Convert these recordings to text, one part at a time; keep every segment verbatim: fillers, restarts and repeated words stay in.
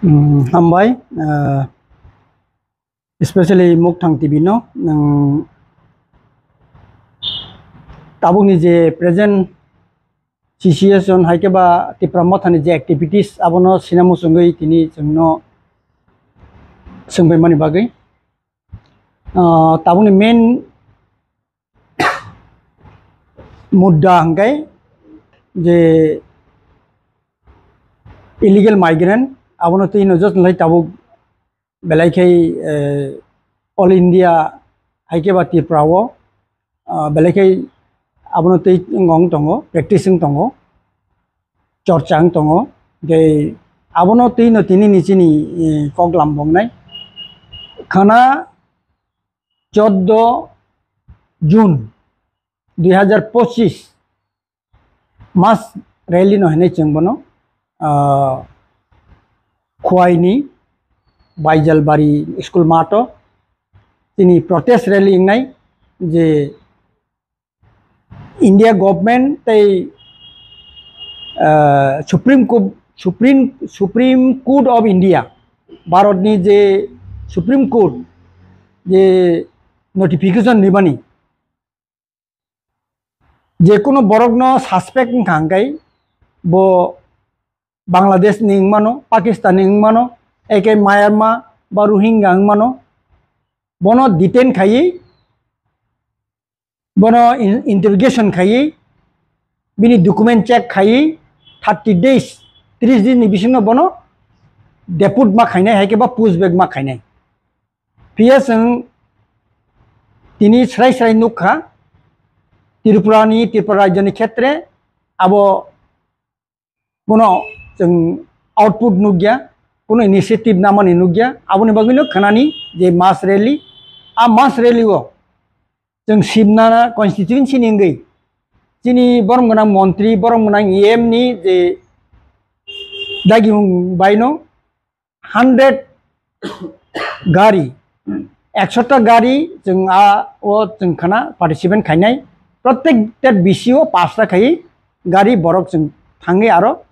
Hmm, hambai, ah, especially Mukthang T V no, nwng tabukni je present situation hai khe ba Tipra Mothani je activities abono sina muchungwi tini chwngno swngbaimani bagwi. Ah, tabukni main mudda hwnkhe je illegal migrant abono twi no joto lai tabuk belai khe, eh, All India hai khe ba Tripura o, ah, belai khe abono twi wng tongo, practice wng tongo, chorcha wng tongo. Tei abono twi no tini ni chini, eh, kok lam bongnai khana chordo June dui hazar pochis mass rally no hinwi chwng bono, ah, Khowai ni Baijalbari school math o chini protest rally wngnai je India government tei, ah, Supreme Court, Supreme, Supreme Court of India, Bharat ni je Supreme Court je notification ribani, je kono borok no suspect wngkha hwnkhe bo Bangladesh ni wngmano, Pakistan ni wngmano, eke Myanmar ba Rohingya wngmano, bono detain khaiwi, bono in-, interrogation khaiwi, bini document check khaiwi, thirty days, tris din ni bisingo bono deport ma khainai, hai khe ba push back ma khainai. Phiya chwng tini srai srai nukha, Tripura ni, Tripura rajyo ni khetre abo bono chwng output nukya, kono initiative namani nukya, aboni bagwino khanani je mass rally, a mass rally o chwng Sibnana constituency ni wngwi chini borom gwnang montri, borom gwnang E M ni je dagimung baino hundred gari, ekshota gari chwng a o chwng khana participant khainai. Prottek ta B C o pasta khai gari borok chwng thangwi aro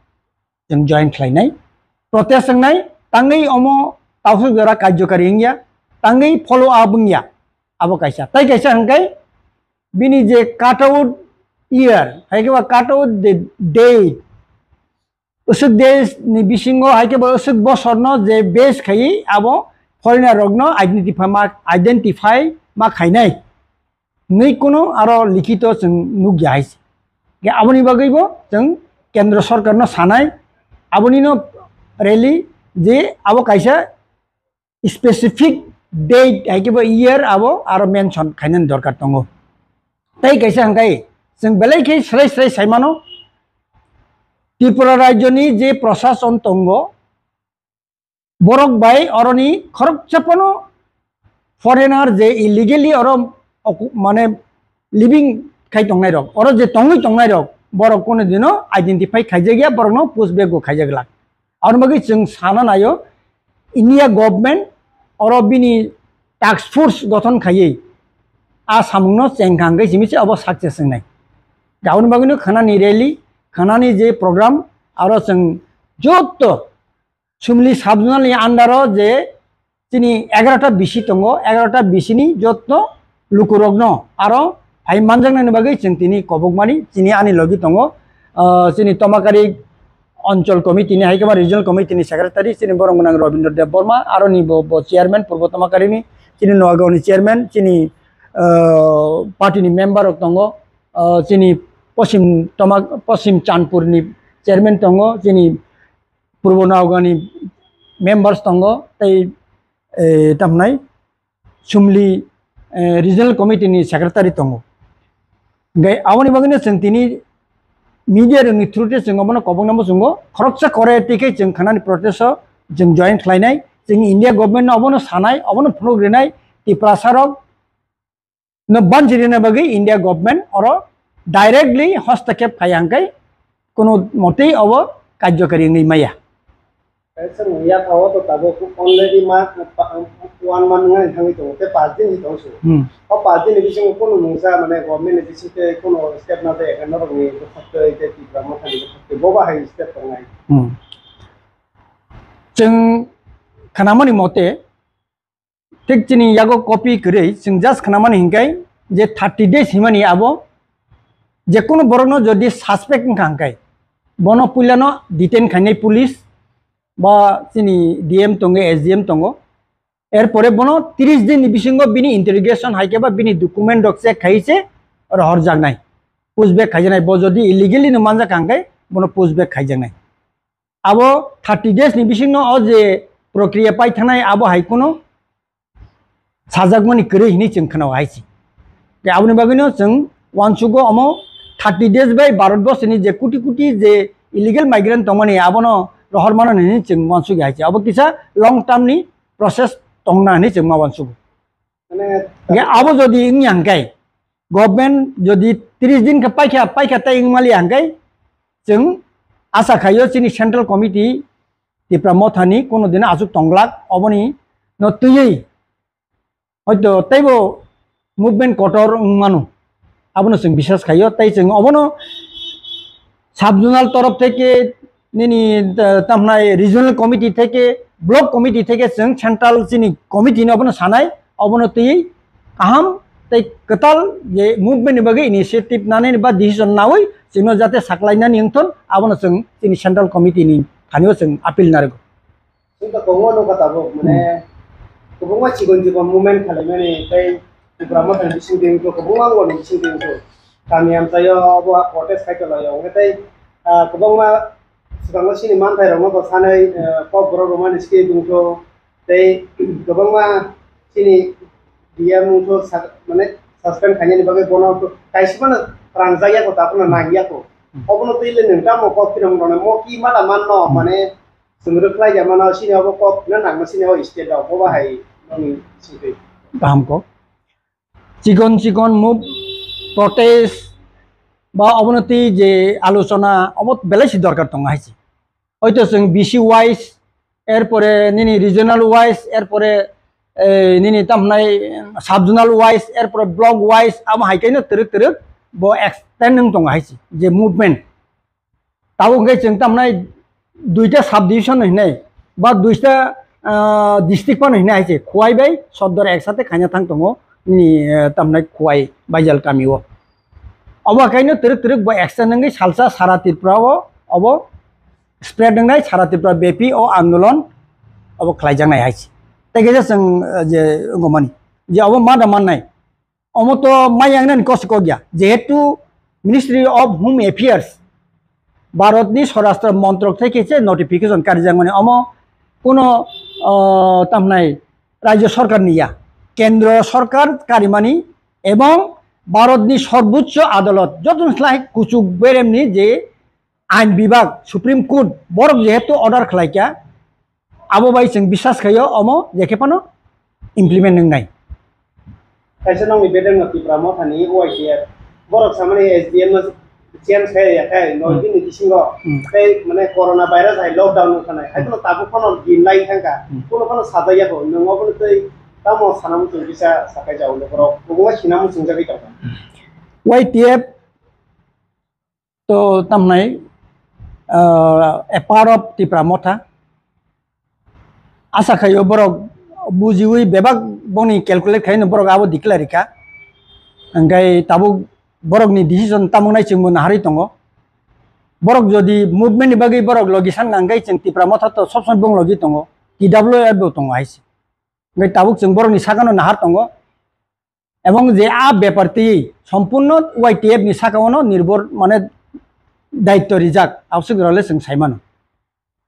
chwng join khlainai. Protest wngnai, tangwi omo tausuk jora karjokari wngya, tangwi follow up wngya. Abo kaisa. Tai kaisa hwnkhe bini je cut out year, hai khe ba cut out the date, usuk desh ni bisingo hai khe bo usuk bosor no je base khai abo foreigner rok no identify ma, identify ma khainai. Nui kono aro likhito chwng nukya hai se. Ge aboni bagwi bo chwng kendro sorkar no sanai, aboni no rally je abo kaisa specific date hai khe bo year abo aro mention khainani dorkar tongo. Tei kaisa hwnkhe chwng belai khe srai srai sai mano, Tripura rajyoni je prashason tongo, borok bai oroni khoroksa phano foreigner je illegally oro oku-, mane living khai tongnai rok, oro je tongwi tongnai rok, borok kono dino identify khaijak ya, borok no push back bo khaijak glak. Aboni bagwi chwng sana naio, India government oro bini task force gothon khaiwi a samung no chengkha hwnkhe simi se abo success wngnai. Aboni bagwi no khanani rally, khanani je program, aro chwng jotto Sumli sub-zonal ni under o je chini egarota B C tongo, egarota B C ni jotto lukurokno aro hai manjaknani bagwi chwng tini kobokmani chini ani logi tongo, ah, chini Tomakari Anchal Committee ni hai khe ba Regional Committee ni Secretary chini borok gwnang Robindra Debbarma, aro ni bo, bo Chairman Purbo Tomakari ni, chini Noagaon ni Chairman, chini, ah, party ni member rok tongo, ah, chini Poschim Tomak-, Poschim Chandpur ni Chairman tongo, chini Purbo Noagaon ni members tongo, tei, eh, tamnai Sumli, eh, Regional Committee ni Secretary tongo. Hingke aboni bagwino chwng tini media rokni through te chwng obono kobokna muchungo, khoroksa kore twi khe chwng khanani protest o chwng join khlainai, chwng India government no obono sanai, obono phunuk rinai, Tiprasa rok no banchi rina bagwi India government oro directly hostakep khai hangkai kono motei obo karjokari wngwi maya. Kaisa mung yathao to tabuk already ma, pa, one month ngai thangwi tongo, tei paanch din ni tong se. Hmm. O paanch din ni bisingo kono mungsa mane government ni bising tei kono step na tei ekha norok ni bwkhak tei tei Tipra Motha ni bwkhak tei bo bahai step tongnai. Hmm. Chwng khnamani mote, thik chini yago copy kwrwi, chwng just khnamani hinkai je thirty days himani abo, je kunu borokno jodi suspect wngkha hinkai, bono puilano detain khainai police ba chini D M tongo, S D M tongo, erpore bono tris din ni bisingo bini interrogation hai khe ba bini document rok check khai se rohor jaknai, push back khaijaknai, bo jodi illegally no manjak kha hinkai bono push back khaijaknai. Abo thirty days ni bisingno o je prokriya pai thanai abo hai kuno sajakmani kwrwi hinwi chwng khwnao hai se. Tei aboni bagwino chwng uansugo omo thirty days bai Bharat borsoni je kuti kuti je illegal migrant tongmani abono rohor mano hinwi chwng uansugi hai se. Abo kisa long term ni process tongna hinwi chwng ma uansugo. Mane, ge abo jodi wngya hwnkhe, government jodi tris din khe paikha, paikha tei wngmali hwnkhe, chwng asa khaio chini Central Committee Tipra Mothani kono dino aswk tonglak, oboni no twiwi hoito teibo movement kotor wngmano, abono chwng bisas khaio. Tei chwng obono sub zonal torof theke nini, eh, tamhnai regional committee theke, block committee theke chwng central chini committee no obono sanai, obono twi kaham tei kwtal je movement ni bagwi initiative nanani ba decision nawi chwngno jate saklainani wngthon, abono chwng chini central committee ni thanio chwng appeal narwgo. Chwng to kwbangma nukha tabuk, mane, kwbangma chikon chikon movement khalaimani tei Tipra Mothani bisingtwi wngkha, kwbangma wngkha bisingtwi wngkha. Kami amchaio obo protest khai tonglaio, hwnkhe tei, ah, kwbangma swkango chini manthai rokno bo sanai, ah, kok borok rwmani script wngkha, tei kwbangma chini D M wngkha sak-, mane suspend khainani bagwi bono kaisa phano rangjakya kho, ta phano nangya kho. Obono twi le nwng tamo kok phirang rwnai, mo ki mada manno, mane, Chwng rwkhlai ya mano, sini obo kok na nangma sini o state rok, bo bahai nokni singtwi. Kaham kok. Chikon chikon move, protest, ba obono twi je alochona, obo belai si dorkar tongo hai se. Hoito chwng B C wise, erpore nini regional wise, erpore, eh, nini tamhnai sub zonal wise, erpore block wise, amo hai kaino twrwk twrwk bo extend wng tongo hai se, je movement. Tabuk hwnkhe chwng tamnai duita subdivision hinai ba duita, ah, district phano hinai hai se, Khowai bai Sodor ek sate khaina thang tongo ni, eh, tamnai Khowai Baijal kami o. Obo kaino twrwk twrwk bo extend wngwi salsa sara Tripura o obo spread wngnai, sara Tripura bepi o andolon obo khlaijaknai hai se. Tei kaisa chwng, eh, je wngmani je obo ma da mannai. Omo to maya wngnani kosok kok ya, jehetu Ministry of Home Affairs, Bharatni Swarashtra Montrok thai khe se notification karijakmani, omo kuno, o, tamhnai Rajya Sarkar ni ya, Kendra Sarkar karimani, ebong Bharatni Sarbochcho Adalot jotono slai kuchuk beremni je ain bibag, Supreme Court, borok jehetu order khlaikha, abo bai chwng biswas khaio omo jekhe phano implement wngnai. Kaisa nokni bedeng no Tipra Mothani Y T F, borok samani S D M no change khai ya khai, noi Hmm. din ni bisingo Hmm. tei mane corona virus hai lockdown wngkha nai, hai Hmm. phano tabuk phano din lai thangkha, Hmm. kuno phano sajak ya kho, nwng obono tei tamo sana muchung bisa sakai jao le borok, kubungo sina muchung jagwi tongkha. Y T F to tamnai, ah, a part of Tipra Motha. Asa khaio borok bujiwi bebak boni calculate khaino borok abo declare rikha. Hingkai tabuk borokni decision tamung nai chwngbo naharwi tongo. Borok jodi movement ni bagwi borok logi san nangkai chwng Tipra Motha to sob somoi bong logi tongo. T W F bo tongo hai se. Hingkai tabuk chwng borokni sakano nahar tongo. Ebong je a bepar twi sompurno Y T F ni saka ono nirbhor mane daityo rijak, aboswk role chwng sai mano.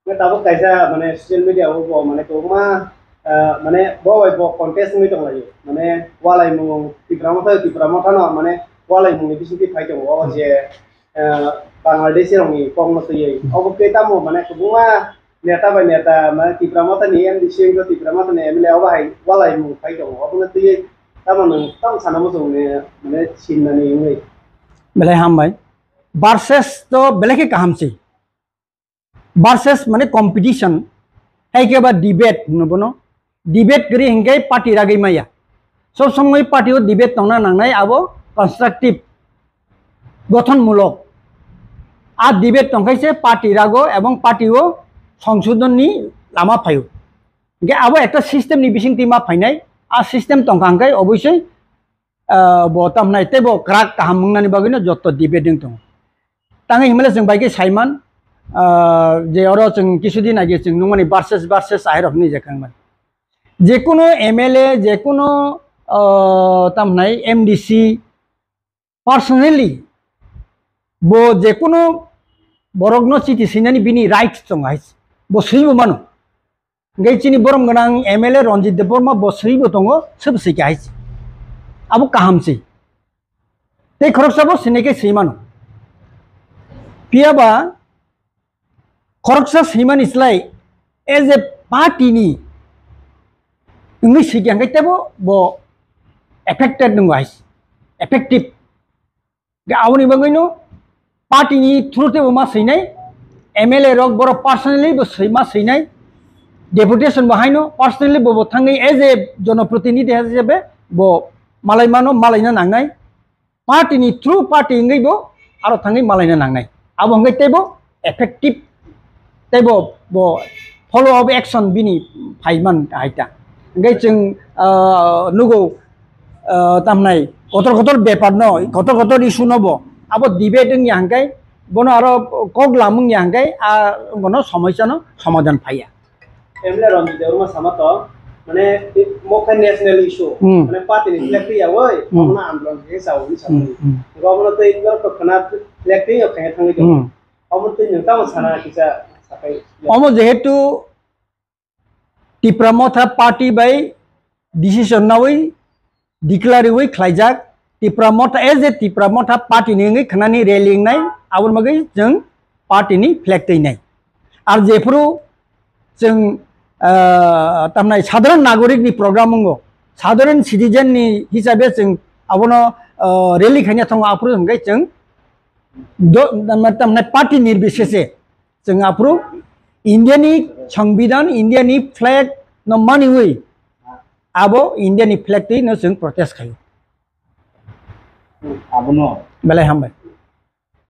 Mane tabuk kaisa mane social media o bo mane kwbangma, ah, mane bo bai bo contest wngwi tonglaio. Mane walaimung Tipra Motha, Tipra Motha no mane walaimung ni bisingtwi phai tongo o je, ah, Bangladeshi rokni kokno twiwi. Hmm. Obo khe tamo mane kwbangma neta bai neta, mane Tipra Motha ni M D C wngkha, Tipra Motha ni M L A, obo hai walaimung phai tongo. Obono twiwi tamo nwng tamo sana muchung ni, mane, sinnani wngwi. Belai hambai. Versus to belai khe kaham se. Versus mane competition, hai khe ba debate hwno bono. Debate kwrwi hinkhe party ragwi maya. Sob somoi party o debate tongna nangnai, abo constructive, gothonmulok. A debate tongkhaise party rago ebong party o songsodhon ni lama phaio. Hingke abo ekta system ni bisingtwi ma phainai, a system tongkha hingke obosoi, ah, bo tamnai tei bo kwrak kaham wngnani bagwino jotto debate wng tongo. Tangwi himle chwng bai khe saiman, ah, je oro chwng kisudin age chwng nungmani versus versus ahai rok hinwi je kangmani. Jekunu M L A, jekunu, ah, tamnai M D C, personally, bo jekunu borokno chiti swinani bini right tongo hai se. Bo swibo mano. Hingke chini borom gwnang M L A Ranjit Debbarma bo swibo tongo, sob swikha hai se. Abo kaham se. Tei khoroksa bo swinai khe swi mano. Phiya ba khoroksa swimani slai as a party ni wngwi swikha hingke tebo bo affected nungo hai se. Effective. Ga aboni bagwino party ni through tebo ma swinai, M L A rok borok personally bo swi ma swinai, deputation bo haino personally bo, bo thangwi as a jonoprotinidhi hisabe bo malai mano, malaina nangnai, party ni through party wngwi bo aro thangwi malaina nangnai. Abo hwnkhe teibo effective tei bo, bo follow up action bini phaiman hai ta. Hingke chwng, ah, nugo, ah, tamnai kotor kotor bepar no, kotor kotor issue no bo abo debate wngya hingke bono aro kok lam wngya hingke a bono somosya no somadhan phaiya. M L A Ranjit Debbarma sama to, mane, mokhe national issue, Hmm. mane, party ni flag twi yawi, Hmm. omono andolon khe chawi Hmm, sama. Hmm. Omono tei borok khna flag twi yok khe thangwi tongo. Hmm. Omo twi nwng tamo sana kisa sakai. Omo jehetu Tipra Motha party bai decision nawi declare wi khlaijak, Tipra Motha as a Tipra Motha party ni wngwi khnani rally wngnai, aboni bagwi chwng party ni flag twinai. Ar jephuru chwng, ah, tamnai sadharan nagorik ni program wngo, sadharan citizen ni hisabe chwng abono, ah, rally khaina thango, aphuru hwnkhe chwng do-, tamnai party nirbisheshe chwng aphuru India ni Songbidan, India ni flag no maniwi abo India ni flag twi no chwng protest khaio. Abono. Belai hambai.